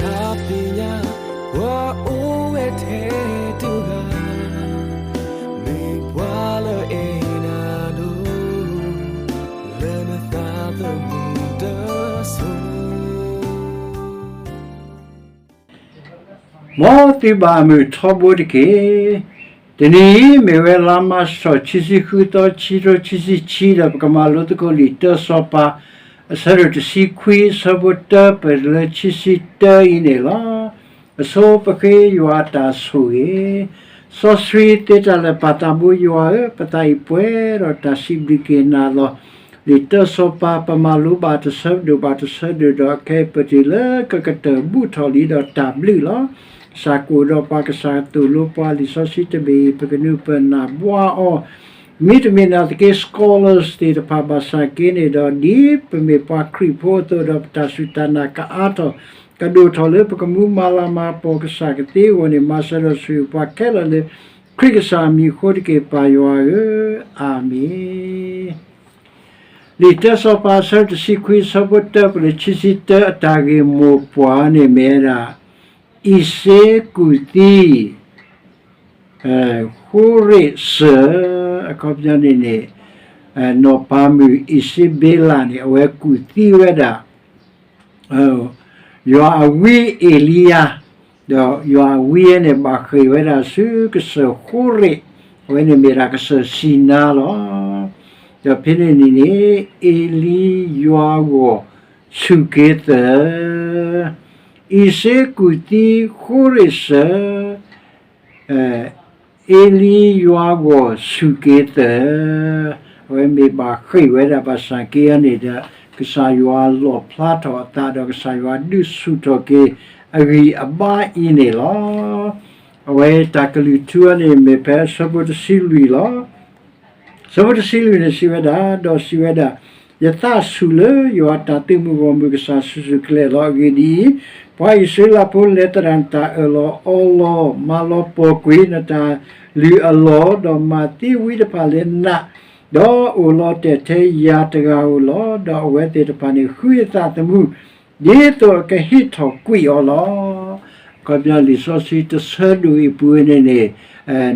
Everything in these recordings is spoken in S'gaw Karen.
တၢ်သ့ၣ်ညါ ပှၤအိၣ်ဝဲထဲတဂၤ, မ့ၢ်ပှၤလၢအဲၣ်နၤဒိၣ်, လၢနသးသမူတစိၤ မ်သုဘၣ်အမုာ်ထီဘိတက့ၢ်. တနံၤအံၤ မ့ၢ်ဝဲလါမၢ်ၡး ခံဆံဃုသီ ခံကထိခံဆံခံ ဒီးပကမၤလိသကိးလံာ်တၢစီၤပၤ အဆၢဒိၣ်တဆံခွံ အဆၢဖိတၢပၢၢ်လၢခံဆံတၢအံၤန့ၣ်လီၤ. အဆိပဃ့ယွၤအတၢ်ဆိၣ်ဂ့ၤ, စီဆှံသ့တၢ်လၢာ်ပၢ်သးဘိယွၤဧၢ, ပသးအံၤပှဲၤဒီးတၢ်စံးဘျုးက့ၤနၤလီၤ. လံာ်တၢစီၤပၤ ပမၤလိဘၣ်တဆၢဒိၣ်ဘၣ်တဆၢဒိၣ်ဒီး ခဲအံၤပတုၤလၢကကတၢၢ်ဘူၣ်ထီၣ်လံဒီးတၢ်ဘျုးလီၤ. ကစၢ်ကအိၣ်ဒီးပှၤ ကစၢ်ကသိၣ်လိပှၤ လံာ်စီဆှံတဘ့ၣ်အံၤ ပကနုာ်ပၢၢ်နၢ်ဘှါအီၤ မ့တမ့ၢ်နာ်သက့ scholars သ့ၣ်တဖၣ်ဘၣ်ဆၣ်က့န့ၣ်ဒီး ဒ်ပမ့ၢ်ပှၤခရံာ်ဖိအသိးဒီး ပတၢ်စူၢ်တၢ်နာ်ကအါထီၣ် ကဒိၣ်ထီၣ်လၢပကမူမၤလၤမၤကပီၤကစၢ်ကသ့အဂီၢ်န့ၣ် မၤစၢၤဒီးဆိၣ်ဂ့ၤပှၤခဲလၢာ်လၢ ခရံာ်ကစၢ်အမံၤအဃိတက့ၢ် ပၢ်ယွၤဧၢ, အၤမ့ၣ်. လံာ်တၢစီၤပၤ အဆၢတဆံခွံ အဆၢဖိတၢပၢၢ်လၢခံဆံတၢ အတၢ်ဂ့ၢ်မိၢ်ပှၢ်န့ၣ်မ့ၢ်ဝဲဒၣ် အံးစ့ကူၣ်သံ ဃိရ့ၣ်စၢၤ အခီပညီန့ၣ်န့ၣ် နီၢ်ပၤမုၣ်အံးစ့ဘ့လးန့ၣ် အဝဲကူၣ်သံဝဲဒၣ် ယွၤအဝံအ့လံယၤ, ဒီးယွၤအဝံန့ၣ် ဘၣ်ဃ့ၢ်ဝဲဒၣ်ဆူကစၢၢ်ဃိရ့ၣ်, အဝဲန့ၣ်မ့ၢ်ဒၣ်ကစၢၢ်စံနါလီၤ. ဒီးဖဲန့ၣ်န့ၣ်န့ၣ် အ့လံယွၤဂီၢ်ဆူၣ်က့ၤသၢၣ်, အံးစ့ကူၣ်သံဃိရ့ၣ်စၢၤ အ့လံယွၤဂီၢ်ဆူၣ်က့ၤသၢၣ်, အဝဲမ့ၢ်ဘၣ်ဃ့ၢ်ဝဲဒၣ်ဘၣ်ဆၣ်က့အံၤန့ၣ်ဒီး ကစၢ်ယွၤလီၣ်ဖျါထီၣ်အသးဒီးကစၢ်ယွၤဒုးဆူၣ်ထီၣ်က့ၤအဂံၢ်အဘါအံၤန့ၣ်လီၤ. အဝဲတၢ်ကလုၢ်ထူအံၤန့ၣ် မ့ၢ်ဖဲအဆၢဖိတဆံလွံၢ်လီၤ. ဆၢဖိတဆံလွံၢ်န့ၣ်စံးဝဲဒၣ်, ဒီးစံးဝဲဒၣ်, ယသးဆူၣ်လၢယွၤတၢ်သုးမုၢ်ဂီၢ်မုၢ်ကစၢ်ဆူၣ်ဆူၣ်ကလဲာ်လီၤ. အဂ့ၢ်ဒ်အံၤ, ပှၤအံၣ်စရ့လးဖိလဲၤသရၣ်နတၢ်အၢၣ်လီၤအီလီၤ မၤလီၤပှီၢ်ကွံာ်နတၢ်လုၢ်အလီၢ်, ဒီးမၤသံဝံတဖၣ်လၢနး, ဒီးအိၣ်လီၤတဲာ်ထဲယၤတဂၤဧိၤလီၤ. ဒီးအဝဲသ့ၣ်တဖၣ်န့ၣ် ဃုအသးသမူ ဒ်သိးအကဟ့ၣ်ထီၣ်ကွံာ်အီၤလီၤ. အခီပညီလံာ်စီဆှံတဆၢဒိၣ်အံၤပူၤန့ၣ်န့ၣ်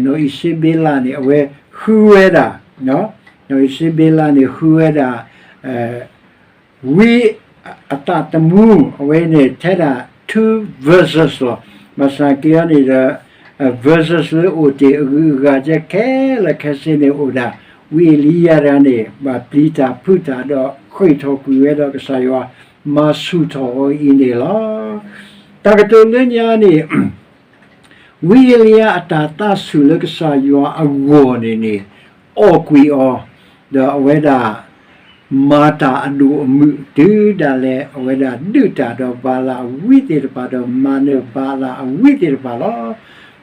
နီၢ်အံၤစ့ဘ့လးန့ၣ် အဝဲဃုဝဲဒၣ်, နီၢ်အံၤစ့ဘ့လးန့ၣ် ဃုဝဲဒၣ် ဝံအသးသမူ အဝဲန့ၣ်ထဲဒၣ် two verses လီၤ. ဘၣ်ဆၣ်က့အံၤန့ၣ်ဒီး verses လၢအိၣ်တ့ၢ်အဂုၤအဂၤကဲခဲလၢာ်ခဲဆ့န့ၣ်အိၣ်ဒၣ် ဝံအ့လံယၤတဂၤန့ၣ် ဘၣ်ပျံၤတၢ်ဖုးတၢ်ဒီးဃ့ၢ်ထီၣ်ကွံာ်ဝဲဒီးကစၢ်ယွၤမၤဆူၣ်ထီၣ်အီၤအံၤန့ၣ်လီၤ. တၢ်ကတိၤလၢညါန့ၣ် ဝံအ့လံယၤအတၢ်သးဆူၣ်လၢကစၢ်ယွၤအဂီၢ်န့ၣ်န့ၣ် အီၣ်ကွံာ်အီၤ, ဒီးအဝဲဒၣ် မၤတၢ်အဒိၣ်အမုာ်တုၤဒၣ်လဲာ် အဝဲဒၣ်ဒုးတၢ်ဒီးဘၤလးအဝံသ့ၣ်တဖၣ် ဒီးမၤနၢၤဘၤလးအဝံသ့ၣ်တဖၣ်လီၤ.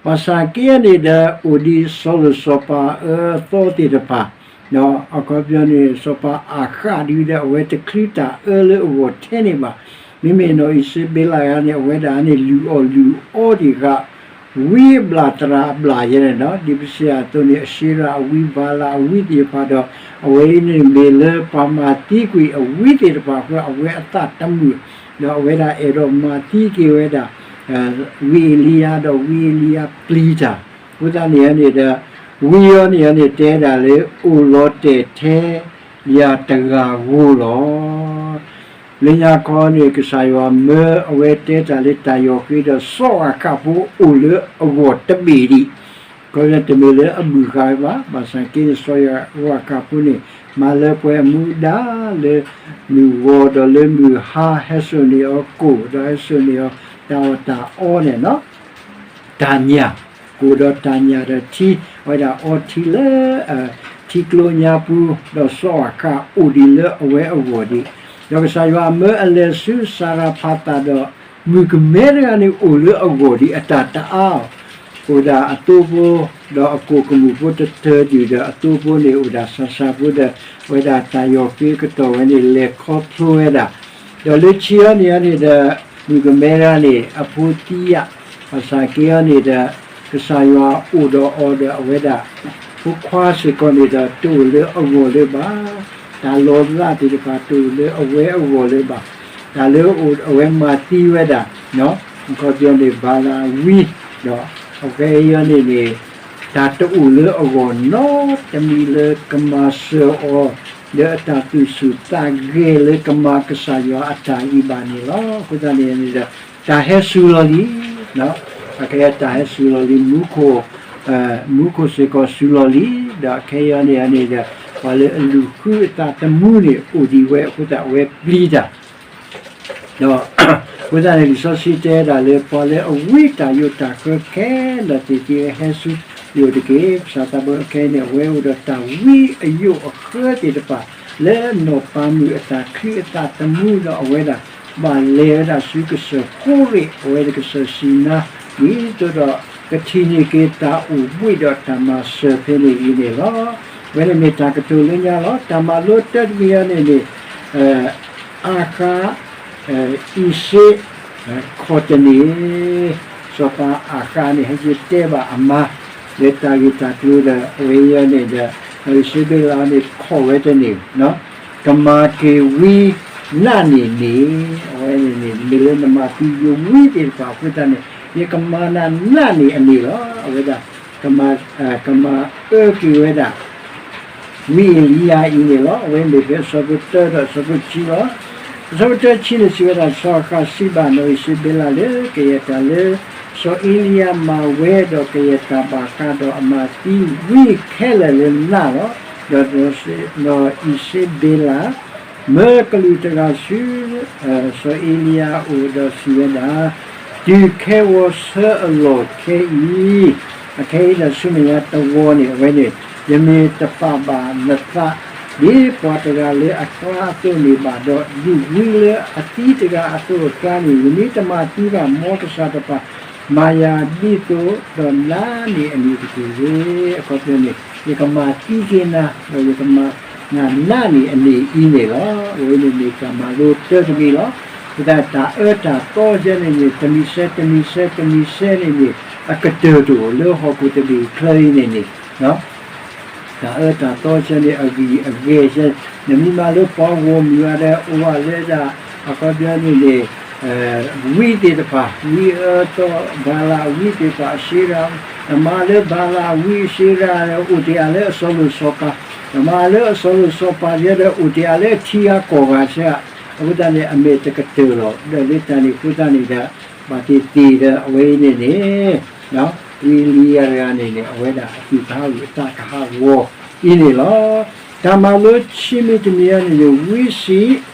ဘၣ်ဆၣ်က့အံၤန့ၣ်ဒီး အိၣ်ဒံးစီၤလိၤစီၤပၤအၢအသီသ့ၣ်တဖၣ် ဒီးအခီပညီန့ၣ် စီၤပၤအၤဃးဒ်ဒီး အဝဲတချုးတၢ်အၢလၢအဂီၢ်ထဲန့ၣ်ဘၣ်. မ့မ့ၢ်နီၢ်အံၤစ့ဘ့လးယၤန့ၣ် အဝဲဒၣ်န့ၣ် လုၢ်အီၣ်လုၢ်အီဒံးဃာ် ဝံအဘျၣ်သရၣ်အဘျၣ်ယဲန့ၣ်ဒီး ဒ်ပစံးအသိးန့ၣ် အၡ့ရၤအဝံ ဘၤလးအဝံသ့ၣ်တဖၣ်ဒီး အဝဲအံၤန့ၣ်မ့ၢ်လၢပှၤမၤသံကွံာ်အဝံသ့ၣ်တဖၣ်အဃိ အဝဲအသးတမုာ် ဒီးအဝဲဒၣ်အဲၣ်ဒိးမၤသံက့ၤဝဲဒၣ် ဝံအ့လံယၤ ဒီးဝံအ့လံယၤပျံၤတၢ်. အဃိသတးန့ၣ်န့ၣ်ဒီး ဝံအံၤန့ၣ်န့ၣ် တဲဒၣ်လၢအိၣ်လီၤတဲာ်ထဲယၤတဂၤဧိၤလီၤ. လၢညါခီန့ၣ် ကစၢ်ယွၤမၢအဝဲတဲတၢ်လၢတၢ်ယီၤဃ့ဒီးစီၤအၤဃးဖိအိၣ်လၢအဂီၢ်တဘ့ၣ်ဒံး ခီပညီတမ့ၢ်လၢအဘုၣ်ဃာ်ဝဲဘၣ်. ဘၣ်ဆၣ်က့န့ၣ် စီၤယွၤအဃးဖိန့ၣ် မၤလၢပှဲၤအမူဒါလၢ မုၢ်ဂီၤဒီးလၢမုၢ်ဟါ ဟဲစိာ်န့ၢ်အီၤကိၣ် ဒီးဟဲစိာ်န့ၢ်အီၤတၢ်အီၣ်တၢ်အီန့ၣ် တၢ်ညၣ်, ကိၣ်ဒီးတၢ်ညၣ်ဒီးထံ, အဝဲဒၣ်အီထံလၢ ထံကျိညါပူၤ, ဒီးစီၤအၤဃးအိၣ်ဒံးလၢအဝဲအဂီၢ်ဒံး. ဒီးကစၢ်ယွၤမၢအလဲၤဆူစၤရဖးသးဒီး မုၣ်ကမဲတဂၤန့ၣ်အိၣ်လၢအဂီၢ်ဒံးအတၢ်တအါအီၤ, အိၣ်ဒၣ်အသိဖိ ဒီးအကိာ်ကမူၣ်ဖိတတၢၤဒံးဒီး အသိဖိန့ၣ်အိၣ်ဒၣ်ဆးဆးဖိဒီး အဝဲဒၣ်တၢ်ယီၤဃ့အကတီၢ်ဝဲန့ၣ် လဲၤခီဖျိဝဲဒၣ်. ဒီးလၢခံအံၤန့ၣ်န့ၣ်ဒီး မုၣ်ကမဲတဂၤန့ၣ် အဖိသံယၤ, ဘၣ်ဆၣ်က့အံၤန့ၣ်ဒီး ကစၢ်ယွၤအိၣ်ဒီးအီၤဒီးအဝဲဒၣ် ဖိခွါစ့ၢ်ကီးန့ၣ်ဒီး တအိၣ်လၢအဂီၢ်လၢၤဘၣ်, တၢ်လီၤလးသ့ၣ်တဖၣ်တအိၣ်လၢအဝဲအဂီၢ်လၢၤဘၣ်, တၢ်လၢအဝဲမၤသံဝဲဒၣ် ခီပညီန့ၣ် ဘၤလးအဝံ ဒီးအဝဲအံၤန့ၣ်န့ၣ် တၢ်တအိၣ်လၢအဂီၢ်နီတမံၤလၢကမၤစၢၤအီၤ လၢအတၢ်သူၣ်ဆူၣ်သးဂဲၤလၢကမၤကစၢ်ယွၤအတၢ်အံၤဘၣ်န့ၣ်လီၤ. အဃိသတးန့ၣ်န့ၣ်ဒီး တၢ်ဟဲစူၤလီၤလံ, အကဲတၢ်ဟဲစူၤလီၤလံ မူခိၣ် မူခိၣ်စ့ၢ်ကီးစူၤလီၤလံ, ဒီးအခဲအံၤန့ၣ်န့ၣ်ဒီး ပှၤလၢအလုၢ်ဃုအသးသမူန့ၣ် အိၣ်ဒံးဝဲအဃိသတးအဝဲပျံၤတၢ် ဒီး အဃိသတးန့ၣ် လံာ်စီဆှံတဲဒၣ်လၢ ပှၤလၢအဝံတၢ်ယိးတၢ်ဃၢခဲလၢာ်သ့ၣ်သ့ၣ် ဟဲဆူယအိၣ်တက့ၢ်. ကစၢ်သးဘိခဲအံၤန့ၣ် အဝဲအိၣ်ဒီးတၢ်ဝံအယိးအဃၢသ့ၣ်တဖၣ် လၢနီၢ်ပၤမုၣ်အတၢ်ချံအသးသမူဒီးအဝဲဒၣ် ဘၣ်လဲၤဝဲဒၣ်ဆူကစၢၢ်ဃိရ့ၣ် အဝဲဒၣ်ကစၢၢ်စံနါ ဒ်သိးဒီး ကထံၣ်န့ၢ်က့ၤတၢ်အိၣ်ဘှံးဒီးတၢ်မၤစၢၤဖဲန့ၣ်အံၤန့ၣ်လီၤ. အဝဲန့ၣ်မ့ၢ်တၢ်ကတိၤလၢညါလီၤ. တၢ်မၤလိတၢတမံၤအံၤန့ၣ်န့ၣ် အၤဃး အံၤစ့ ခိးတန့ၢ်, စီၤပၤအၤဃးန့ၣ် ဟဲက့ၤတဲဘၣ်အမါ လၢတၢ်ဂ့ၢ်တၢ်ကျိၤဒီး အဝဲအံၤန့ၣ်ဒီး အံၤစ့ဘ့လးန့ၣ် ခိးဝဲတန့ၢ်, ကမၤက့ၤဝံနးန့ၣ်န့ၣ်, အဝဲန့ၣ်န့ၣ် မ့ၢ်လၢနမၤသံယဝံသ့ၣ်တဖၣ်အဃိသတးန့ၣ် ယကမၤနၤနးန့ၣ်အန့ၣ်လီၤ. အဝဲဒၣ် ကမၤ ကမၤအၢက့ၤဝဲဒၣ် ဝံအ့လံယၤအံၤန့ၣ်လီၤ. အဝဲမ့ၢ်ဖဲအဆၢဖိတၢဒီးအဆၢဖိခံလီၤ. အဆၢဖိတၢခံန့ၣ်စံးဝဲဒၣ်, စီၤအၤဃးစံးဘၣ်နီၢ်အံၤစ့ဘ့လးလၢ ကယဲၢ်တၢ်လၢ စီၤအ့လံယၤမၤဝဲဒီးကယဲၢ်တၢ်ဘၣ်ဃးဒီးအမၤသံဝံခဲလၢာ်လၢနးလီၤ. ဒီးနီၢ်အံၤစ့ဘ့လး မၢကလူးတဂၤဆူ စီၤအ့လံယၤအအိၣ်ဒီးစံးဝဲဒၣ်, တုၤခဲဂီၤဆၢအလီၢ်ခဲအံၤ, အခဲအံၤဒီးဆူမဲာ်ညါတဝီန့ၣ် အဝဲန့ၣ် ယမ့ၢ်တပာ်ဘၣ်နသး ဒ်ပှၤတဂၤလၢအကျါအသိးန့ၣ်ဘၣ်ဒီး ဒ်ဝံလၢအသံတဂၤအသိးအကျါန့ၣ် ယမ့ၢ်တမၤသံဘၣ် မ်ကစၢ်တဖၣ် မၤယၤဒ်သိးဒီးနးန့ၣ်အန့ၣ်တက့ၢ်. အခီပညီန့ၣ် ယကမၤသံက့ၤနၤ ဒီးယကမၤနၤနးန့ၣ်အန့ၣ်အံၤန့ၣ်လီၤ. အဝဲန့ၣ်မ့ၢ်တၢ်မၤလိတၢတမံၤလီၤ. အဃိသတးတၢ်အၢတၢ်သီယဲန့ၣ်န့ၣ် တမံၤဆဲးတမံၤဆဲးတမံၤဆဲးန့ၣ်န့ၣ် အကတၢၢ်တအိၣ်လၢဟီၣ်ခိၣ်တဘ့ၣ်အချၢအံၤန့ၣ်န့ၣ် တၢ်အၢတၢ်သီဆၢန့ၣ် အဂံၢ်အဂဲၤဆၢ နမ့ၢ်မၤလၢပှၤဂီၢ်မုၢ်ဂၤဒီး အိၣ်ဝဲလၢဒၣ် အခီပညီန့ၣ်န့ၣ် ဝံသ့ၣ်တဖၣ် ဝံအၢသီ ဘၤလးအဝံသ့ၣ်တဖၣ် အစ့ရၤ နမၤလၢဘၤလးအဝံအစ့ရၤ အိၣ်တ့ၢ်အါလၢအစီၤလိၣ်စီၤပၤ နမၤလၢအစီၤလိၣ်စီၤပၤယဲဒီး အိၣ်တ့ၢ်အါလၢအထံဂၤကီၢ်ဂၤဆၢ အဃိသတးန့ၣ် အမဲာ်တကတၢၢ်လီၤ. ဒီးလၢတၢ်န့ၣ်အဃိသတးန့ၣ်ဒီး ဘၣ်သ့ၣ်သ့ၣ်ဒီး အဝဲအံၤန့ၣ်န့ၣ် ဝံလံယၤတဂၤန့ၣ်န့ၣ် အဝဲဒၣ်အသူၣ်ကဟးဂီၤအသးကဟးဂီၤအံၤန့ၣ်လီၤ. တၢ်မၤလိခံမံၤတမံၤအံၤန့ၣ်န့ၣ် ဝံစံး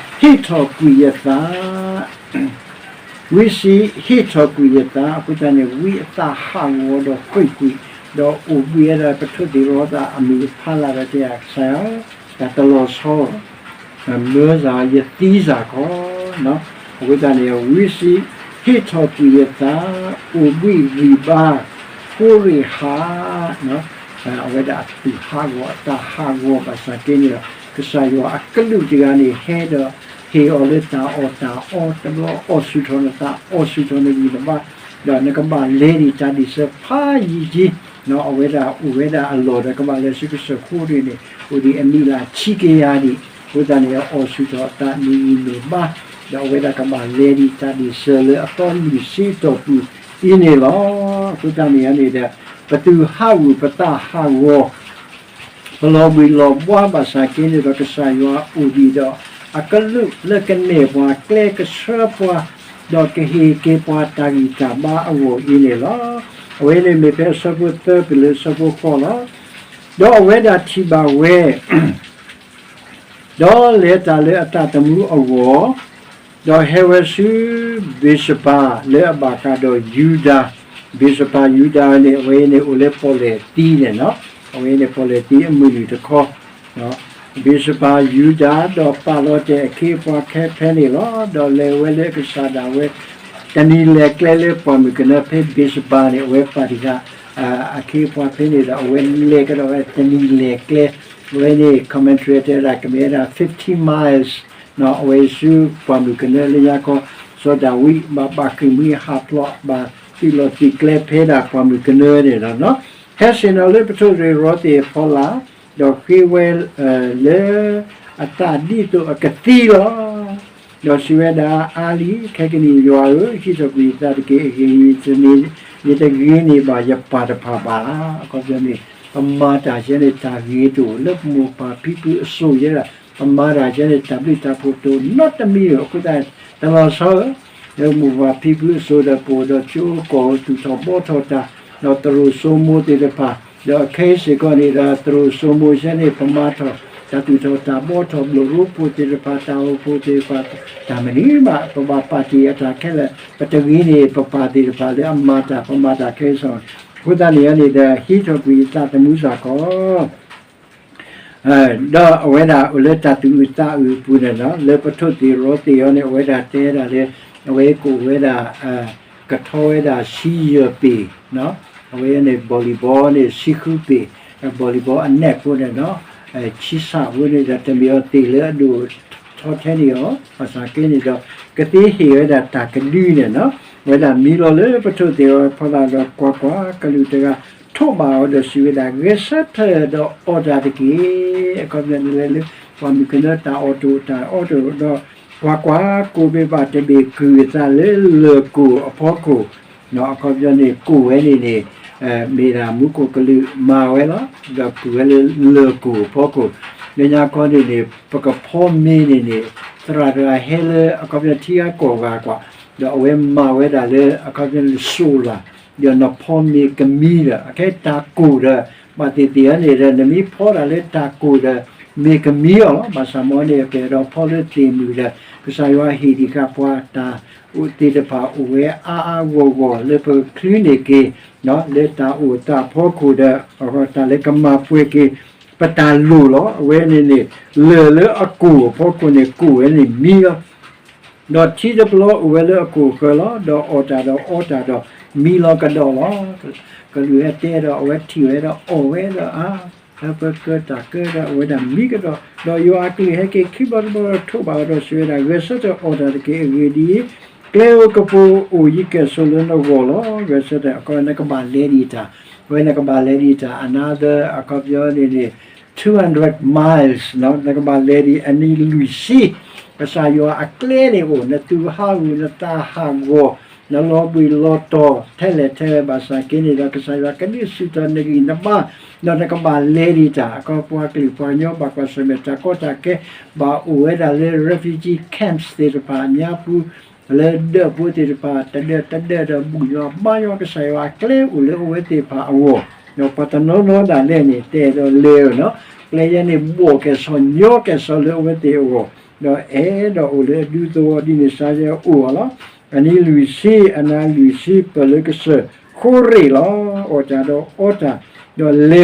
ဟ့ၣ်ထီၣ်ကွံာ်ယသး ဝံစံး ဟ့ၣ်ထီၣ်ကွံာ်ယသး အဃိသတးန့ၣ် ဝံအသးဟးဂီၤဒီးဃ့ၢ်ကွံာ် ဒီးအိၣ်ဘှံးဝဲဒၣ်ကထိးသ့ၣ်ရီသးအမုၢ်အဖီလာ်ဒီးတဲ ကစၢ်ယွၤ တၢ်တလီၤဆီ မၢစၢ်ယသံစၢ်ခီ အဃိသတးန့ၣ် ဝံစံး ဟ့ၣ်ထီၣ်ကွံာ်ယသး အိၣ်ဘှံးဂံၢ်ဘါ ဃိရ့ၣ်ဟး အဝဲဒၣ်အသူၣ်ဟးဂီၤအသးဟးဂီၤဘၣ်ဆၣ်က့န့ၣ်ဒီး ကစၢ်ယွၤအကလူးတဂၤန့ၣ် ဟဲဒီးဟ့ၣ်အီၤလၢတၢ်အီၣ်တၢ်အီ တဘျီအီၣ်ဆူၣ်ထီၣ်နသးအီၣ်ဆူၣ်ထီၣ်နဂံၢ်နဘါ ဒီးနကဘၣ်လဲၤဒံးတၢ်ဒံးစၢၤဖးယံာ်က့ အဝဲဒၣ်အိၣ်ဝဲဒၣ်အလီၢ်ဒီးကဘၣ်လဲၤဆူကစၢၢ်ခိၣ်ရ့ၣ်န့ၣ် အိၣ်ဒံးအနံၣ်လၢဆံကယၤဒံး အဃိသတးန့ၣ် အီၣ်ဆူၣ်ထီၣ်အသးနံၤနံၤန့ၣ်ဘါ ဒီးအဝဲဒၣ်ကဘၣ်လဲၤဒံးတၢ်ဒံးစၢၤလၢအသီလွံၢ်ဆံအတီၢ်ပူၤအံၤန့ၣ်လီၤ. အဃိသတးန့ၣ်န့ၣ်ဒီး ပသူၣ်ဟးဂီၤပသးဟးဂီၤ ပလီၤဘှံးလီၤဘှါဘၣ်ဆၣ်က့န့ၣ်ဒီး ကစၢ်ယွၤအိၣ်ဘှံးဒီး အကလူးလၢကနဲၣ်ပှၤကျဲကဆှၢပှၤ ဒီးကဟ့ၣ်က့ၤပှၤတၢ်ဂံၢ်တၢ်ဘါအဂီၢ်အံၤန့ၣ်လီၤ. အဝဲန့ၣ်မ့ၢ်ဖဲအဆၢဖိသၢတုၤလၢအဆၢဖိဃိးလီၤ. ဒီးအဝဲဒၣ်ထံၣ်ဘၣ်ဝဲ ဒီးလဲၤတၢ်လၢအသးသမူအဂီၢ်, ဒီးဟဲဝဲဆူ ဘ့းစဘၤလၢအဘၣ်ဃးဒီးယူဒၤ, ဘ့းစဘၤယူဒၤန့ၣ် အဝဲန့ၣ်အိၣ်လၢပီၣ်လဲၣ်သံန့ၣ်လီၤ. အဝဲန့ၣ်ပီၣ်လဲၣ်သံအမုၢ်နုာ်တခီ ဘ့းစဘၤယူဒၤ ဒီးပာ်လီၤတဲာ်အခ့အပှၤခဲဖဲန့ၣ်လီၤ. ဒီးလဲၤဝဲလၢအကစၢ်ဒၣ်ဝဲ တနံၤလဲၤကျဲလၢပှၢ်မုၢ်ကနၢဖဲဘ့းစဘၤန့ၣ် အဝဲပာ်တံၢ်ဃာ် အခ့အပှၤဖဲန့ၣ်ဒီး အဝဲလဲၤကဒီးဝဲတနံၤလဲၤကျဲ, အဝဲန့ၣ် commentary တဲဒၣ် ကမ့ၢ်ဝဲဒၣ် fifty miles အဝဲဆူပှၢ်မုၢ်ကနၢလၢညါခီ, စီၤဒၤဝံးဘၣ်ပာ်ဃ့ၢ်မှံဟးဖျိး ဘၣ်သုးလီၢ်သုးကျဲဖဲဒၣ်ပှၢ်မုၢ်ကနၢန့ၣ်လီၤ. ဟဲဆ့ၣ်နီၤလၢပထိၣ်ရ့ၣ်ရီသ့ၣ်အဖီလာ်, ဒီးဃ့ဝဲလၢအသးဒ်သိးအကသံလီၤ. ဒီးစံးဝဲဒၣ်, အါလံ, ခဲကနံၣ်ယွၤဧၢ, ဟံးထီၣ်ကွံာ်ယသးတက့ၢ်. အဂ့ၢ်ဒ်အံၤ, ယတဂ့ၤန့ၢ်ဘၣ်ယပၢ်တဖၣ်ဘၣ်. အခီပညီန့ၣ် ပမၤတၢ်ဆဲန့ၣ် တၢ်ဂ့ၤတအိၣ်လၢပမိၢ်ပၢ်ဖံဖုအစိၤယဲဒၣ်, ပမၤတၢ်ဆဲန့ၣ် တၢ်ဘျုးတၢ်ဖှိၣ်တအိၣ်နီတမံၤဧိၤ. အဃိသတး တလီၤဆီဧၢ, လၢမိၢ်ပၢ်ဖံဖုအစိၤဒီး ပအိၣ်ဒီးကၠိကီၢ်သူၣ်ထီၣ်ဘှီထီၣ်တၢ်, ဒီးသရိာ်စိမိၤသ့ၣ်တဖၣ်, ဒီးခဲအံၤစ့ၢ်ကီးန့ၣ်ဒီး သရိာ်စိမိၤဆဲန့ၣ် ပမၤထီၣ်တၢ်သူၣ်ထီၣ်တၢ်ဘှီထီၣ် ဘျီၣ်ရိဖှိၣ်သ့ၣ်တဖၣ် တၢ်အိၣ်ဖှိၣ်သ့ၣ်တဖၣ်, တၢ်မနုၤမး ပဘၣ်ပာ်တ့ၢ်အတၢ်ခဲလၢာ်, ပတဂ့ၤန့ၢ်ပပၢ်သ့ၣ်တဖၣ်လၢအမၤတၢ် ပမၤတၢ်ခဲအံၤစ့ၢ်ကီး. အဃိသတးန့ၣ်န့ၣ်ဒီး ဟံးထီၣ်ကွံာ်ယသးသမူစ့ၢ်ကီး ဒီးအဝဲဒၣ်အိၣ်လၢတၢ်သူၣ်အုးသးအုးအပူၤန့ၣ်လီၤ. လၢပထိၣ်သ့ၣ်ရီသ့ၣ်အီၤန့ၣ် အဝဲဒၣ်တဲဒၣ်လၢ အဝဲကအိၣ်ဝဲဒၣ် ကထီဝဲဒၣ်ဆံယဲၢ်ပ့ၤ, အဝဲန့ၣ် volleyball န့ၣ် ဆံဃုပ့ၤ, volleyball အနဲၣ်ဖိန့ၣ်လီၤ. ဆံဆၣ်ဖိန့ၣ်ဒီး တမ့ၢ်အီၤသ့ၣ်လၢအဒိၣ်ထီထဲန့ၣ်အီၤ, ဘၣ်ဆၣ်က့န့ၣ်ဒီး ကသ့ဟ့ၣ်ဝဲဒၣ်တၢ်ကဒုန့ၣ်လီၤ. အဝဲဒၣ်မံလီၤလၢပထိၣ်သ့ၣ်အီၤဖီလာ်ဒီး ကွၢ်ကွၢ်, ကလူးတဂၤထိးဘၣ်အီၤဒီးစံးဝဲဒၣ်, ဂဲၤဆၢထၢၣ်ဒီးအီၣ်တၢ်တက့ၢ်. အခီပညီန့ၣ်လဲၤလၢ ပှၤမုၢ်ကနၢတၢ်အီၣ်တအိၣ် တၢ်အီၣ်တအိၣ်ဒီး ကွၢ်ကွၢ်, ကိးဘ့ၣ်ဘၣ်တဘ့ၣ်ကုၢ်အသးလၢလၢၢ်ကိၢ်အဖီခိၣ်, အခီပညီန့ၣ် ကိၢ်ဝဲန့ၣ်န့ၣ် မ့ၢ်ဒၣ်မူခိၣ်ကလူးမၤဝဲလီၤ. ဒီးကုၢ်ဝဲလၢလၢၢ်ကိၢ်အဖီခိၣ်, လၢညါခီန့ၣ်န့ၣ် ပကဖီမ့ၤန့ၣ်န့ၣ် သရၣ်တဂၤဟဲလၢအခီပညီထံဂၤကီၢ်ဂၤကွၢ်, ဒီးအဝဲမၤဝဲဒၣ်လၢအခီပညီလၢ solar, ဒီးနဖီမ့ၤကမံဒီး အခဲတၢ်ကိၢ်ဒီး ဘၣ်သ့ၣ်သ့ၣ်အီၤန့ၣ်ဒီး နမ့ၢ်ဖီတၢ်လၢတၢ်ကိၢ်ဒီး မ့ၤကမံအီၤလီၤ. ဘၣ်ဆၣ်မ်န့ၣ် ကဲဒီးဖီလၢသ့ၣ်မုၢ်ဒီး ကစၢ်ယွၤဟ့ၣ်ဒံးဃာ်ပှၤတၢ်အိၣ်သ့ၣ်တဖၣ်အိၣ်ဝဲအါအါဂီၢ်ဂီၢ် လၢပချုးန့ၢ်က့ၤ လၢတၢ်အိၣ်သးအဖီခိၣ်ဒီး တၢ်လၢကမၤပှဲၤက့ၤ ပတၢ်လိၣ်လီၤ. အဝဲန့ၣ်န့ၣ် လၢၢ်လၢအကိၢ်အဖီခိၣ်န့ၣ် ကိၢ်ဝဲန့ၣ်မံလီၤ. ဒီးထံတပျီအိၣ်ဝဲလၢအကိၢ်ဃၢၤလီၤ. ဒီးအီၣ်တၢ်ဒီးအီတၢ်ဒီး မံလီၤကဒီးလီၤ. ကလူးဟဲတဲဒီး အဝဲထံၣ်ဝဲဒီးအီၣ်ဝဲဒီးအါ, ဟဲပၢၤကၢတၢ်ကၢဒီး အဝဲဒၣ်မံကဒီး, ဒီးယွၤအကလုၢ်ဟဲက့ၤခံဘျီတဘျီဒီး ထိးဘၣ်အီၤဒီးစံးဝဲဒၣ်, ဂဲၤဆၢထၢၣ်အီၣ်တၢ်တက့ၢ်. အဂ့ၢ်ဒ်အံၤ, ကျဲဧိၤကပိၤဧိၤ ယကဲၣ်ဆိးလၢနဂီၢ်လီၤ. ဂဲၤဆၢထၢၣ် အခီပညီ နကဘၣ်လဲၤဒံးတၢ်, အဝဲနကဘၣ်လဲၤဒံးတၢ် another အခီပညီန့ၣ်န့ၣ် two hundred miles နကဘၣ်လဲၤဒံးအနံၤလွံၢ်ဆံ, ကစၢ်ယွၤအကျဲန့ၣ်အိၣ်, နသူၣ်ဟးဂူာ် နသးဟးဂီၤ, နလီၤဘှံးလီၤတီၤ ထဲလဲၣ်ထဲလဲၣ် ဘၣ်ဆၣ်က့န့ၣ်ဒီး ကစၢ်ယွၤကဒုးဆူၣ်ထီၣ်နဂံၢ်နဘါ, ဒီးနကဘၣ်လဲၤဒံးတၢ်, အခီပညီ ပှၤကလုာ်ပှၤကညီဘၣ်ကွၢ်ဆၢၣ်မဲာ်တၢ်ကီတၢ်ခဲ ဘၣ်အိၣ်ဝဲဒၣ်လၢ refugee camps သ့ၣ်တဖၣ်အညါပူၤ လၢဒၢးဖိသ့ၣ်တဖၣ် တဒၢးတဒၢးဒီး ဘူၣ်ယွၤဘါယွၤ ကစၢ်ယွၤအကျဲအိၣ်လၢအဝဲသ့ၣ်တဖၣ်အဂီၢ်, ဒီးပှၤတနီၤနီၤဒၣ်လဲာ်န့ၣ် တအဲၣ်ဒိးလဲၤဧၢနီၤ, ကျဲယဲန့ၣ် ဘှီၣ်ကဲၣ်ဆိး ညီကဲၣ်ဆိးလၢအဝဲသ့ၣ်အဂီၢ်, ဒီးအဲၣ်ဒိးအိၣ်လၢအဒူသဝီဒ်န့ၣ် စါယဲအိၣ်အီၤလီၤ. အနံၤလွံၢ်ဆံ အနၤလွံၢ်ဆံ ပၢၢ်လၢကစၢၢ်ဃိရ့ၣ်လီၤ. အီၣ်တၢ်ဒီးအီတၢ်, ဒီးလဲၤ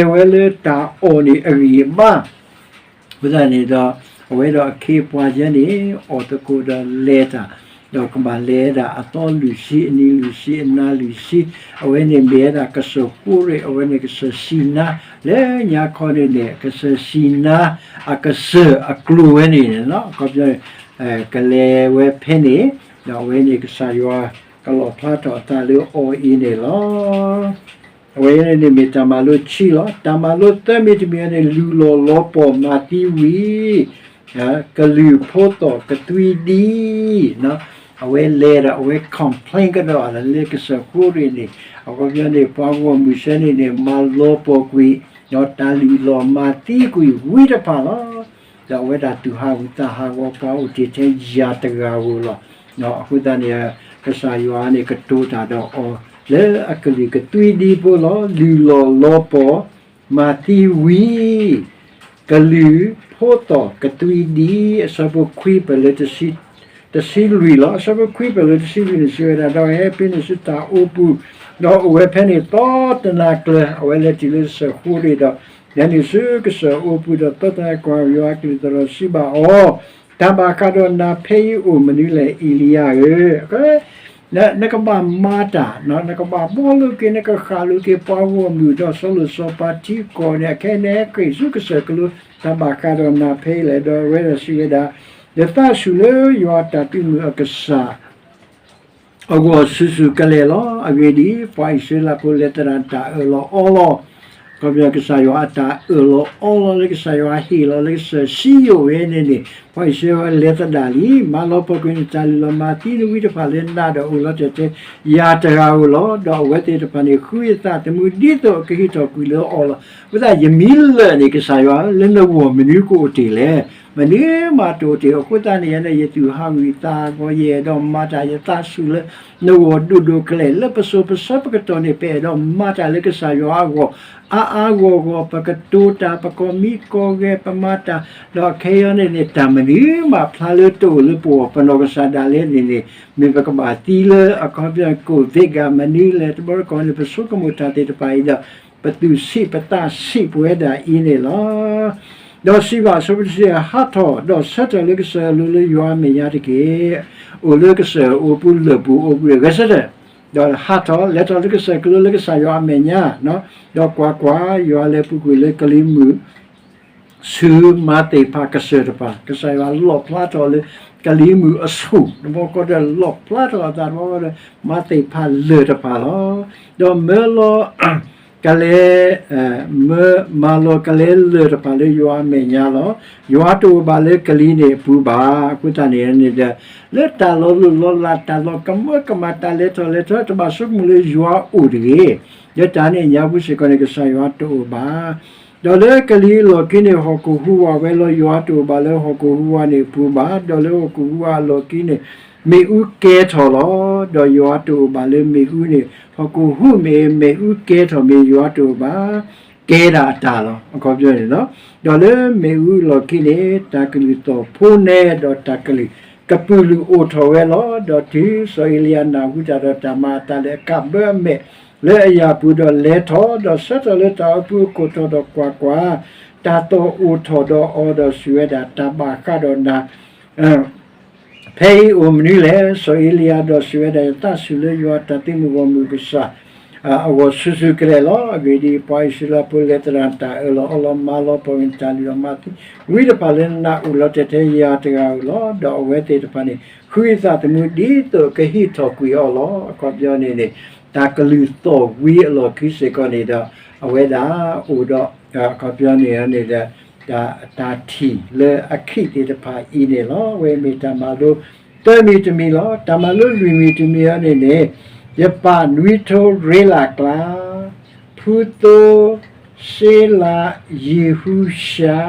ဝဲလၢတၢ်အီၣ်န့ၣ်အဂံၢ်အဘါ အဃိသတးန့ၣ်ဒီး အဝဲဒီးအခ့အပှၤယဲန့ၣ် အီၣ်သကိးဒီးလဲၤတၢ်, ဒီးကဘၣ်လဲၤဒၣ်အသီလွံၢ်ဆံ အနံၤလွံၢ်ဆံ အနၤလွံၢ်ဆံ, အဝဲန့ၣ်မ့ၢ်ဝဲဒၣ်ကစၢၢ်ဃိရ့ၣ် အဝဲန့ၣ်ကစၢၢ်စံနါ, လၢညါခီန့ၣ်န့ၣ် ကစၢၢ်စံနါ အကစၢၢ်အကျိၤဝဲန့ၣ်န့ၣ်လီၤ. အခီပညီ ကလဲၤဝဲဖဲန့ၣ်, ဒီးအဝဲန့ၣ်ကစၢ်ယွၤကလီၣ်ဖျါထီၣ်အသးလၢအီၤအံၤန့ၣ်လီၤ. အဝဲန့ၣ်မ့ၢ်တၢ်မၤလိခံလီၤ. တၢ်မၤလိသၢမံၤတမံၤန့ၣ် လုၢ်လီၢ်လီၤပီၢ်မၤသံဝံၤ ကလုၢ်ဖိသီၣ်ကသွံဒံ, အဝဲလဲၤဒီးအဝဲ complain ကဒီးလၢကစၢၢ်ဃိရ့ၣ်န့ၣ်, အခီပညီန့ၣ် ပှၤဂီၢ်မုၢ်ဆဲန့ၣ်န့ၣ် မၤလီၤပီၢ်ကွံာ် ဒီးတၢ်လုၢ်လီၢ်မၤသံကွံာ်ဝံၤတဖၣ်လီၤ. ဒီးအဝဲဒၣ်သူၣ်ဟးဂူာ်သးဟးဂီၤ ပှၤအိၣ်တ့ၢ်ထဲယၤတဂၤဧိၤလီၤ. အဃိသတးန့ၣ် ကစၢ်ယွၤန့ၣ်ကတိၤတၢ်ဒီးအီၤ လၢအကလုၢ်ကသွံဒံဖိလီၤ. လုၢ်လီၢ်လီၤပီၢ်မၤသံဝံၤ ကလုၢ်ဖိသီၣ်ကသွံဒံ, အဆၢဖိခွံပၢၢ်လၢ တဆံလွံၢ်လီၤ. အဆၢဖိခွံပၢၢ်လၢတဆံလွံၢ်န့ၣ် စံးဝဲဒၣ်, ဒီးဟဲဖဲန့ၣ်ဆူတၢ်အိပူၤ, ဒီးအိၣ်ဝဲဖဲန့ၣ်သီတနၤကျၢၤ, အဝဲလဲၤတုၤလၢကစၢၢ်ဃိရ့ၣ်ဒီး လဲၤနုာ်ဆူကစၢၢ်အိပူၤဒီး သီတနၤကျၢၤ ယွၤအကလုၢ်ကထါစံးဘၣ်အီၤ, တၢ်ဘၣ်ဃးဒီးနၤဖဲအံၤအိၣ်မနုၤလဲၣ် အ့လံယၤဧၢ. နကဘၣ်မၤတၢ်, နကဘၣ်ဘှီလိာ်က့ၤ နကဃၣ်လိာ်က့ၤပှၤဂီၢ်မုၢ်ဒီးစီၤလိၤစီၤပၤထံကီၢ်န့ၣ် အခဲအံၤနဟဲဃ့ၢ်ဆူကစၢၢ်ကလိ, တၢ်ဘၣ်ဃးဒီးနၤဖဲအံၤလဲၣ်. ဒီးအဝဲဒၣ်စံးဝဲဒၣ်, ယသးဆူၣ်လၢယွၤတၢ်သုးမုၢ်အကစၢ် အဂီၢ်ဆူၣ်ဆူၣ်ကလဲာ်လီၤ. အဂ့ၢ်ဒ်အံၤ, ပှၤအံၣ်စရ့လးဖိလဲၤသဒၣ်တၢ်အၢၣ်လီၤအီလီၤ, ခီဖျိကစၢ်ယွၤအတၢ်အၢၣ်လီၤအီလီၤလၢကစၢ်ယွၤဟ့ၣ်လီၤလၢကစၢၢ်စံယိၣ်ဝဲန့ၣ်န့ၣ် ပှၤအံၣ်စရ့လးလဲၤသဒၣ်လံ, မၤလီၤပှီၢ်ကွံာ်န့ၣ် တၢ်လုၢ်လီၤမၤသံနဝံတဖၣ်လၢနၤဒီးအိၣ်လီၤတဲာ်တဲာ် ယၤတဂၤဧိၤလီၤ. ဒီးအဝဲသ့ၣ်တဖၣ်န့ၣ် ဃုယသးသမူဒ်သိးအကဟံးထီၣ်ကွံာ်လၢအီၤလီၤ. အဃိသတး ယမ့ၢ်လၢာ်န့ၣ် ကစၢ်ယွၤလၢနဂီၢ်မနုၤကအိၣ်တ့ၢ်လဲၣ်. မနုၤမးတအိၣ်တ့ၢ်. အဃိသတးန့ၣ် ယဲန့ၣ် ယသူၣ်ဟးဂီၤယသးဟးဂီၤ ယအဲၣ်ဒိးမၤတၢ် ယသးဆူၣ်လၢ နဂီၢ်ဒိၣ်ဒိၣ်ကလဲာ် လၢပစိၤပဆၢပကတီၢ်န့ၣ် ပအဲၣ်ဒိးမၤတၢ်လၢကစၢ်ယွၤအဂီၢ် အါအါဂီၢ်ဂီၢ် ပကတိၤတၢ် ပကီၢ်မံကီၢ်ဂဲၤ ပမၤတၢ် ဒီးခဲအံၤန့ၣ်န့ၣ် တၢ်မနုၤမးဖျါလၢတအိၣ်လၢပဂီၢ် ပနီၢ်ကစၢ်ဒၣ်လဲာ်န့ၣ်န့ၣ် မ့ၢ်ပကဘၣ်သံလၢအခီပညီ ကိၣ်သ့ၣ်ဂၤမနုၤလဲၣ် တဘျီတခီၣ်န့ၣ် ပဆိကမိၣ်တၢ်သ့ၣ်တဖၣ်အံၤဒီး ပသူၣ်ဆံးပသးဆံးပဝဲဒၣ်အံၤန့ၣ်လီၤ. ဒီးစံးဘၣ်အစီၤပၤတဆံ ဟးထီၣ်ဒီးဆၢထၢၣ်လၢကစၢၢ်အလိၤလၢယွၤအမဲာ်ညါတက့ၢ်. အိၣ်လၢကစၢၢ်အအိၣ်ပူၤလၢၢ်ပူၤအိၣ်ပူၤဂဲၤဆၢထၢၣ် ဒီးဟးထီၣ်လဲၤထီၣ်လၢကစၢၢ်ကလိလၢကစၢ်ယွၤအမဲာ်ညါ, ဒီးကွၢ်ကွၢ်, ယွၤလဲၤပူၤကွံာ်လၢကလံၤမုၢ် ဆူမၤသ့ၣ်ဖးကစၢၢ်တဖၣ်, ကစၢ်ယွၤလီၣ်ဖျါထီၣ်လၢကလံၤမုၢ်အဆူၣ်, တဘျီဃီဒီးလီၣ်ဖျါထီၣ်အသး တဘျီဃီဒီး မၤသ့ၣ်ဖးလၢၢ်တဖၣ်လီၤ. ဒီးမၢလီၤ ကလဲ မၢ မၤလီၤကလဲလၢၢ်တဖၣ်လၢယွၤအမဲာ်ညါလီၤ. ယွၤတအိၣ်ဘၣ်လၢကလံၤန့ၣ်အပူၤဘၣ်. အဃိသတးန့ၣ်န့ၣ်ဒီး လၢတၢ်လီၤလိၢ်လီၤလး တၢ်လီၤကမၢကမၣ် တၢ်လဲၤထီၣ်လဲၤထီ တဘၣ်ဆိကမိၣ်လၢယွၤအိၣ်တဂ့ၤ. လၢတၢ်န့ၣ်အညါပူၤစ့ၢ်ကီးန့ၣ် ကစၢ်ယွၤတအိၣ်ဘၣ်. ဒီးလၢကလံၤအလီၢ်ခံန့ၣ် ဟီၣ်ခိၣ်ဟူးဝးဝဲလီၤ. ယွၤတအိၣ်ဘၣ်လၢဟီၣ်ခိၣ်ဟူးဝးန့ၣ်အပူၤဘၣ်. ဒီးလၢဟီၣ်ခိၣ်ဟူးဝးအလီၢ်ခံန့ၣ် မ့ၣ်အူကဲထီၣ်လီၤ. ဒီးယွၤတအိၣ်ဘၣ်လၢမ့ၣ်အူန့ၣ်, ဟီၣ်ခိၣ်ဟူးမ့ၢ် မ့ၣ်အူကဲထီၣ်မ့ၢ် ယွၤတအိၣ်ဘၣ်. ကဲဒၣ်အတၢ်လီၤ. အခီပညီန့ၣ်လီၤ. ဒီးလၢမ့ၣ်အူအလီၢ်ခံန့ၣ် တၢ်ကလုၢ်သီၣ်ဖိနဲ ဒီးတၢ်ကလုၢ်ကပုာ်လုးအိၣ်ထီၣ်ဝဲလီၤ. ဒီးတုၤစီၤအ့လံယၤနၢ်ဟူတၢ်ဒီး တၢ်မၤအသးလၢအကးဘၢအမဲာ်လၢအယၢ်ပူၤ ဒီးလဲၤထီၣ်, ဒီးဆၢထၢၣ်လၢတၢ်အိၣ်ဖှိၣ်အခိၣ်ထီၣ်ဒီးကွၢ်ကွၢ်, တၢ်သီၣ်အိၣ်ထီၣ်ဒီးအီၤဒီးစံးဝဲဒၣ်, တၢ်ဘၣ်ဃးဒီးနၤ ဖဲအံၤအိၣ်မနုၤလဲၣ်. စီၤအ့လံယၤဒီးစံးဝဲဒၣ်, ယသးဆူၣ်လၢယွၤတၢ်သုးမုၢ်ဂီၢ်မုၢ်ကစၢ် အဂီၢ်ဆူၣ်ဆူၣ်ကလဲာ်လီၤ. အဂ့ၢ်ဒ်အံၤ, ပှၤအံၣ်စရ့လးဖိလဲၤသဒၣ်တၢ်အၢၣ်လီၤအီလီၤ မၤလီၤပှီၢ်ကွံာ်တၢ်လုၢ်လီၤမၤသံ ဝံတဖၣ်လၢနးအိၣ်လီၤတဲာ်တဲာ်ယၤတဂၤဧိၤလီၤ. ဒီးအဝဲသ့ၣ်တဖၣ်န့ၣ် ဃုအသးသမူဒ်သိးကဟံးထီၣ်ကွံာ်အီၤလီၤ. အခီပညီန့ၣ်န့ၣ် တၢ်ကလုၢ်သီၣ်ဝံအလီၢ်ခံစ့ၢ်ကီးန့ၣ်ဒီး အဝဲဒၣ်အိၣ်ဒီး အခီပညီန့ၣ်န့ၣ်ဒီး တၢ်ထံၣ်လၢအခံးသ့ၣ်တဖၣ်အံၤန့ၣ်လီၤ. အဝဲမ့ၢ်တၢ်မၤလိသၢမံၤတမံၤလီၤ. တၢ်မၤလိလွံၢ်မံၤတမံၤအံၤန့ၣ်န့ၣ် ယပၢ်နွံထိရ့လးကျါ ဖုသိ စ့လး ယံၤဟူၡါ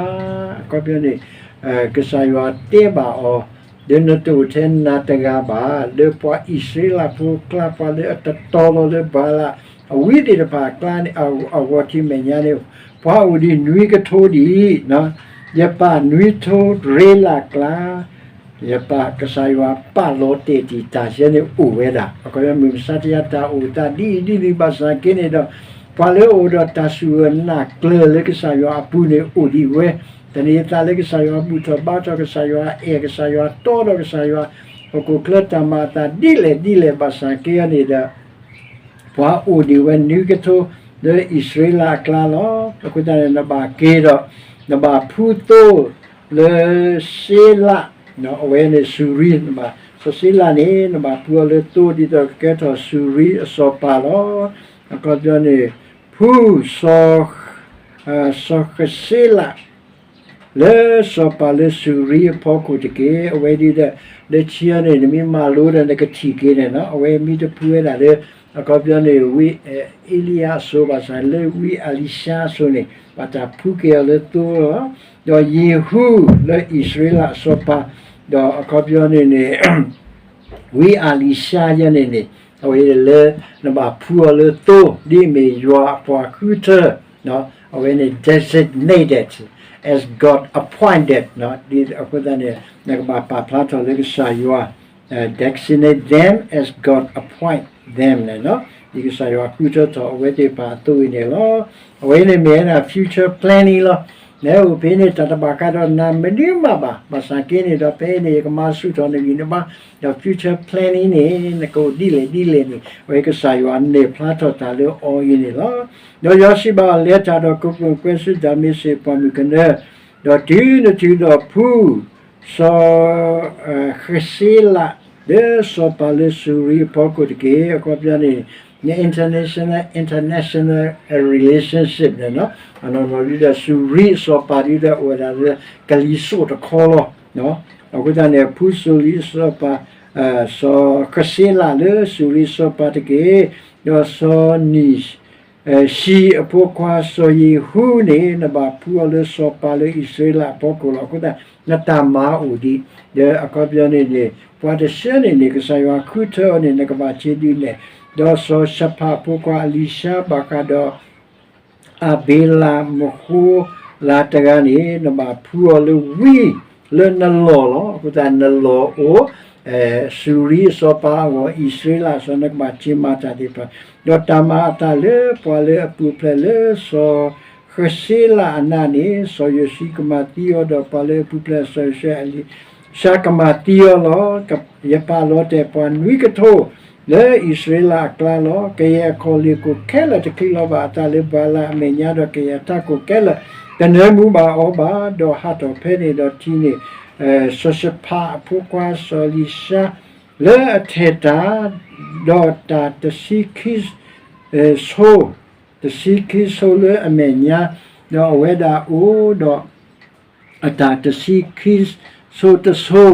အခီပညီန့ၣ် ကစၢ်ယွၤတဲဘၣ်အီၤ, ဒီးနတအိၣ်ထဲနၤတဂၤဘၣ်, လၢပှၤအံၣ်စရ့လးဖိအကျါ ပှၤလၢအတတီလီၤလၢဘၤလး အဝံသ့ၣ်တဖၣ်အကျါန့ၣ် အဂီၢ်ထံးမဲာ်ညါန့ၣ် ပှၤအိၣ်ဒံးနွံကထိဒံး, ယပၢ်နွံထိရ့လးကျါ ယပၢ်ကစၢ်ယွၤပာ်လီၤတဲာ်တံာ်တာ်ယဲန့ၣ် အိၣ်ဝဲဒၣ်. အခီပညီ မုၢ်မဆါတယၤ တၢ်အိၣ်သးဒ်အံၤဒ်နုၤဘၣ်ဆၣ်က့န့ၣ်ဒီး ပှၤလၢအအိၣ်ဒီးတၢ်စူၢ်အၢၣ်နာ်ကျၢၤလၢကစၢ်ယွၤအပူၤန့ၣ် အိၣ်ဒံးဝဲ, သန့ၤအသးလၢကစၢ်ယွၤဘူၣ်ထီၣ်ဘါထီၣ် ကစၢ်ယွၤအဲၣ် ကစၢ်ယွၤတီဒီး ကစၢ်ယွၤဟီၣ်ခိၣ်ချၢတၢ်မၤအသးဒ်လဲၣ်ဒ်လဲၣ်ဘၣ်ဆၣ်က့န့ၣ်ဒီး ပှၤအိၣ်ဒံးဝဲနွံကထိ လၢအံၣ်စရ့လးအကျါလီၤ. အဃိသတးန့ၣ် နဘၣ်က့ၤဒီး နဘၣ်ဖှူသိလၢစ့လး, အဝဲန့ၣ်စူၤရံ, စီၤစ့လးန့ၣ် နဘၣ်ဖှူအီၤလၢသိ ဒ်သိးကကဲထီၣ်စူၤရံအစီၤပၤလီၤ. အခီပညီန့ၣ် ဖှူ စီၤဃစ့လး လၢစီၤပၤလၢစူၤရံအဖီခိၣ်တက့ၢ်. အဝဲဒ်ဒီး လၢခံန့ၣ် နမ့ၢ်မၤလိဒီး နကထံၣ်က့ၤန့ၣ်လီၤ. အဝဲမ့ၢ်တဖှူဝဲဒၣ်လၢ အခီပညီန့ၣ် ဝံအ့လံယၤအစိၤဘၣ်ဆၣ် လၢဝံအလံၤၡါအစိၤန့ၣ် ဘၣ်တၢ်ဖှူက့ၤအီၤလၢသိလီၤ. ဒီးယံၤဟူလၢအံၣ်စရ့လးအစီၤပၤ, ဒီးအခီပညီန့ၣ်န့ၣ် ဝံအလံၤၡါယဲန့ၣ်န့ၣ် အဝဲလၢ နဘၣ်ဖှူအီၤလၢသိ ဒ်အမ့ၢ်ယွၤအပှၤဃုထၢ အဝဲန့ၣ် designated as God appointed အဃိသတးန့ၣ် နကဘၣ်ပာ်ဖျါထီၣ်လၢကစၢ်ယွၤ designate them as God appoint them န့ၣ်လီၤ. ဒ်ကစၢ်ယွၤဃုထၢထီၣ်အဝဲသ့ၣ်တဖၣ်အသိးအံၤန့ၣ်လီၤ. အဝဲန့ၣ်မ့ၢ်ဝဲဒၣ် future planning လီၤ. နအိၣ်ဖဲန့ၣ် တၢ်တဘၣ်ဃးဒီးနၤမနုၤမးဘၣ်. ဘၣ်ဆၣ်က့န့ၣ်ဒီး ဖဲအံၤန့ၣ် ယကမၤဆူၣ်ထီၣ်နဂံၢ်နဘါ, ဒီး future planning န့ၣ် နကအိၣ်ဒ်လဲၣ်ဒ်လဲၣ်န့ၣ် အဝဲကစၢ်ယွၤနဲၣ်ဖျါထီၣ်တၢ်လၢအီၤအံၤန့ၣ်လီၤ. ဒီးယွၤစံးဘၣ်အီၤ, လဲၤတၢ်ဒီးကိးပူၤကွဲဆူဒၤမ့းစ့းပှၢ်မုၢ်ကနၢ, ဒီးတုၤနတုၤဒီးဖှူ စီၤဃစ့လး လၢစီၤပၤလၢစူၤရံအဖီခိၣ်တက့ၢ်. အခီပညီန့ၣ် international, international relationship န့ၣ်လီၤ. အနီၢ်နီၢ်ဒုဒီး စူၤရံအစီၤပၤဒုဒီး အိၣ်ဝဲဒၣ်လၢကလံၤစိးတခီလီၤ. အဃိသတးန့ၣ် ဖုစူၤရံအစီၤပၤ, စီၤဃစ့လးလၢစူၤရံအစီၤပၤတက့ၢ်, ဒီးစီၤနံၤ ၡံၤအဖိခွါစီၤယ့ၤဟူန့ၣ် နဘၣ်ဖှူအီၤလၢစီၤပၤလၢအံၣ်စရ့လးအဖီခိၣ်လီၤ. အဃိသတး နတၢ်မၤအိၣ်ဒံး, ဒီးအခီပညီန့ၣ်န့ၣ် ပှၤတဆှၢန့ၣ်န့ၣ် ကစၢ်ယွၤဃုထၢအီၤန့ၣ် နကဘၣ်စံးဒ်လဲၣ်. ဒီးစီၤၡဖးအဖိခွါအလံၤၡါ ဘၣ်ဃးဒီး အဘ့လးမဃိလးတဂၤန့ၣ် နဘၣ်ဖှူအီၤလၢဝံလၢနလီၢ်လီၤ. အဃိသတးနလီၢ်အိၣ် စူၤရံအစီၤပၤအဂီၢ် အံၣ်စရ့လးအစီၤ နကဘၣ်စံးမၤတၢ်သ့ၣ်တဖၣ်, ဒီးတၢ်မၤအသးလၢပှၤလၢအပူၤဖျဲးလၢစီၤဃစ့လးအနးန့ၣ် စီၤယိၤၡံကမၤသံအီၤ, ဒီးပှၤလၢအပူၤဖျဲးစီၤယိၤၡံ အလံၤၡါကမၤသံအီၤလီၤ. ယပာ်လီၤတဲာ်ပှၤနွံကထိ လၢအံၣ်စရ့လးအကျါလီၤ. ကယဲၢ်အခီၣ်လ့ၣ်ကိၣ်ခဲလၢာ် တချံးလီၤဘၣ်အသးလၢဘၤလးအမဲာ်ညါ, ဒီးကယဲၢ်အတၢ်ကိၣ်ခဲလၢာ် တနၢမူဘၣ်အီၤဘၣ်. ဒီးဟးထီၣ်ဖဲန့ၣ်ဒီးထံၣ်န့ၢ် စီၤၡဖးအဖိခွါစီၤအလံၤၡါ လၢအထဲၣ်တၢ်, ဒီးတၢ်တဆံခံ ဆိ တဆံခံဆိလၢအမဲာ်ညါ, ဒီးအဝဲဒၣ်အိၣ်ဒီး အတၢ်တဆံခံဆိတဆိ,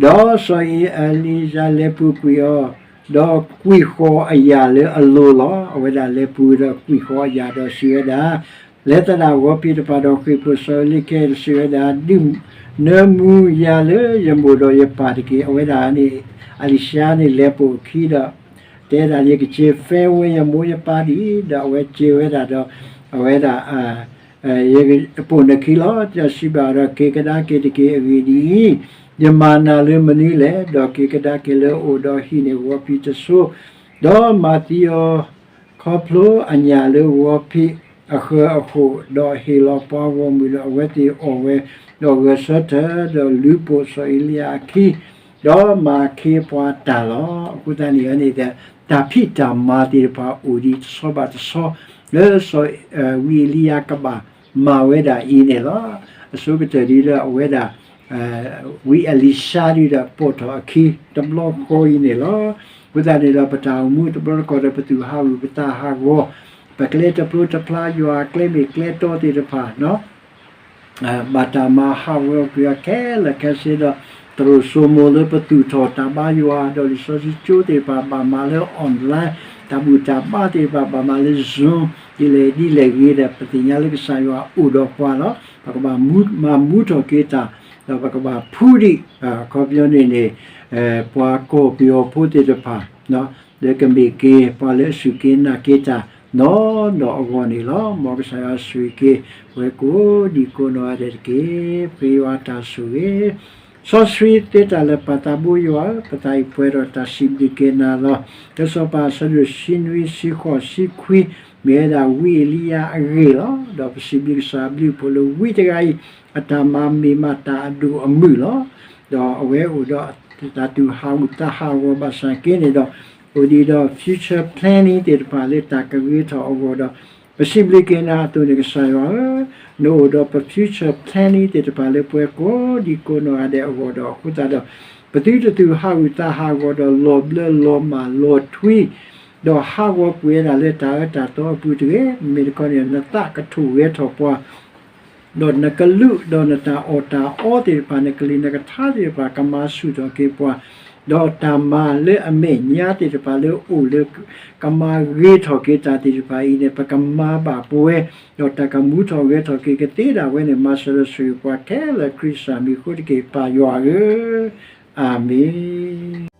ဒီးစီၤအလံၤၡါလဲၤပူၤကွံာ်အီၤ, ဒီးကွံာ်ဃီၤအယာ်လၢအလိၤလီၤ. အဝဲဒၣ်လဲၤပူၤဒီးကွံာ်ဃီၤအယာ်ဒီးစံးဝဲဒၣ်, လဲၤသဒၣ်ဂီၤဖံးတဖၣ်ဒီးဃ့ၢ်ဖှိၣ်စီၤအလံၤခဲအံၤဒီးစံးဝဲဒၣ်, ဒုးနၢမူယၤလၢယမိၢ်ဒီးယပၢ်တက့ၢ်. အဝဲဒၣ်န့ၣ် အလံၤၡါန့ၣ်လဲၤပိာ်အခံဒီး တဲဒၣ် ယကစ့ၤ farewell ယမိၢ်ယပၢ်ဒံး, ဒီးအဝဲစ့ၤဝဲဒၣ်ဒီး အဝဲဒၣ် ယပိာ်နခံလီၤ. ဒီးစံးဘၣ်အီၤဒီး က့ၤကဒါက့ၤတက့ၢ်. အဂ့ၢ်ဒ်အံၤ, ယမၤနၤလၢမနုၤလဲၣ်. ဒီးက့ၤကဒါက့ၤလၢအအိၣ်ဒီးဟံးန့ၢ်ဂီၤဖံးတဆိ, ဒီးမၤသံအီၤ ခီဖျိအညၣ်လၢဂီၤဖံးအဃၢၤအဃိၣ်, ဒီးဟ့ၣ်လီၤပှၤဂီၢ်မုၢ်ဒီးအဝဲသ့ၣ်အီၣ်ဝဲ, ဒီးဂဲၤဆၢထၢၣ်, ဒီးလူၤပိာ်စီၤအ့လံယၤအခံ, ဒီးမၤခ့ပှၤတၢ်လီၤ. အဃိသတးန့ၣ်န့ၣ် တၢ်ဖံးတၢ်မၤသ့ၣ်တဖၣ်အိၣ်ဒံးတဆီဘၣ်တဆီ လၢစီၤ ဝံအ့လံယၤကဘၣ်မၤဝဲဒၣ်အံၤန့ၣ်လီၤ. အဆိကတၢၢ်ဒ်လၢအဝဲဒၣ် ဝံအလံၤၡါဒုဒီးပိာ်ထီၣ်အခံ တဘျီဃီအံၤန့ၣ်လီၤ. အဃိသတးန့ၣ်ဒီး ပတၢ်အိၣ်မူတဘျီတခီၣ်ဒီး ပသူၣ်ဟးဂူာ်ပသးဟးဂီၤ, ပကျဲတဖျိတဖျါ ယွၤအကျဲမ့ၢ်ကျဲတီသ့ၣ်တဖၣ် ဘၣ်တၢ်မၤဟးဂီၤကွံာ်အီၤခဲလၢာ်ခဲဆ့ဒီး တရူၢ်စိမိၤလၢပသူၣ်ထီၣ်တၢ်ဘါယွၤ ဒီးလံာ်စီဆှံကၠိသ့ၣ်တဖၣ် ဘၣ်မၤလၢ online, တၢ်ဘူၣ်တၢ်ဘါသ့ၣ်တဖၣ် ဘၣ်မၤလၢ Zoom, ဒ်လဲၣ်ဒ်လဲၣ်ဂ့ၤဒီး ပသ့ၣ်ညါလၢကစၢ်ယွၤအိၣ်ဒီးပှၤလီၤ. ပကဘၣ်မၤမူထီၣ်က့ၤတၢ်, ဒီးပကဘၣ်ဖှူဒံး အခီပညီန့ၣ်န့ၣ် ပှၤကီၢ်ပယီၤဖိသ့ၣ်တဖၣ် လၢကမ့ၢ်က့ၤ ပှၤလၢအစူၢ်က့ၤနာ်က့ၤတၢ် နီၢ်နီၢ်အဂီၢ်န့ၣ်လီၤ. မ်ကစၢ်ယွၤဆိၣ်ဂ့ၤက့ၤ ပဝဲကိးဒံးကိးနီၢ်ဂၤဒဲးတက့ၢ်. ပဃ့ယွၤတၢ်ဆိၣ်ဂ့ၤ, စီဆှံသ့တၢ်လၢာ်ပၢ်သးဘိယွၤဧၢ, ပသးအံၤပှဲၤဒီးတၢ်စံးဘျုးက့ၤနၤလီၤ. လၢစီၤပၤအဆၢဒိၣ်ဆံနွံဆံဃိးဆံခွံ မ့ၢ်ဝဲဒၣ်ဝံအ့လံယၤအဂ့ၢ်လီၤ. ဒီးပစံးဘျုးကစၢ်အဘျုးအဖှိၣ်လၢဝံတဂၤအံၤ အတၢ်မၤမ့ၢ်မးတၢ်အဒိၣ်အမုၢ်လီၤ. ဒီးအဝဲအိၣ်ဒီးတၢ်သူၣ်ဟးဂူာ်သးဟးဂီၤဘၣ်ဆၣ်က့န့ၣ်ဒီး အိၣ်ဒံးဒီး future planning သ့ၣ်တဖၣ်လၢတၢ်ကဂ့ၤထီၣ်အဂီၢ်ဒီး ပစံးဘျုးက့ၤနၤအသိးန့ၣ် ကစၢ်ယွၤဧၢ, နအိၣ်ဒီးပ future planning သ့ၣ်တဖၣ်လၢပှၤကိးဒံးကိးနီၢ်ဂၤဒဲးအဂီၢ်ဒီး အဃိသတးဒီး ပသုတသူၣ်ဟးဂူာ်သးဟးဂီၤဒီး လီၤဘျၢလီၤမၢ်လီၤထွံ ဒီးဟးဂီၤကွံာ်ဝဲဒၣ်လၢတၢ်အၢတၢ်သီအပူၤတဂ့ၤ. မ့မ့ၢ်တခီန့ၣ် နသးကထိၣ်ဂဲၤထီၣ်ပှၤ ဒီးနကလုာ်ဒီးနတၢ်အီၣ်တၢ်အီသ့ၣ်တဖၣ် နကလုာ်နကထါသ့ၣ်တဖၣ် ကမၤဆူၣ်ထီၣ်က့ၤပှၤ, ဒီးတၢ်မၤလၢအမဲာ်ညါသ့ၣ်တဖၣ်လၢအိၣ်လၢ ကမၤဂ့ၤထီၣ်က့ၤတၢ်သ့ၣ်တဖၣ်အံၤန့ၣ် ပကမၤဘၣ်ပဝဲ, ဒီးတၢ်ကမူထီၣ်ဂဲၤထီၣ်က့ၤကသ့ဒၣ်ဝဲန့ၣ် မၤစၢၤဒီးဆိၣ်ဂ့ၤပှၤခဲလၢာ် ခရံာ်စၢ်မံၤအဃိတက့ၢ် ပၢ်ယွၤဧၢ, အၤမ့ၣ်.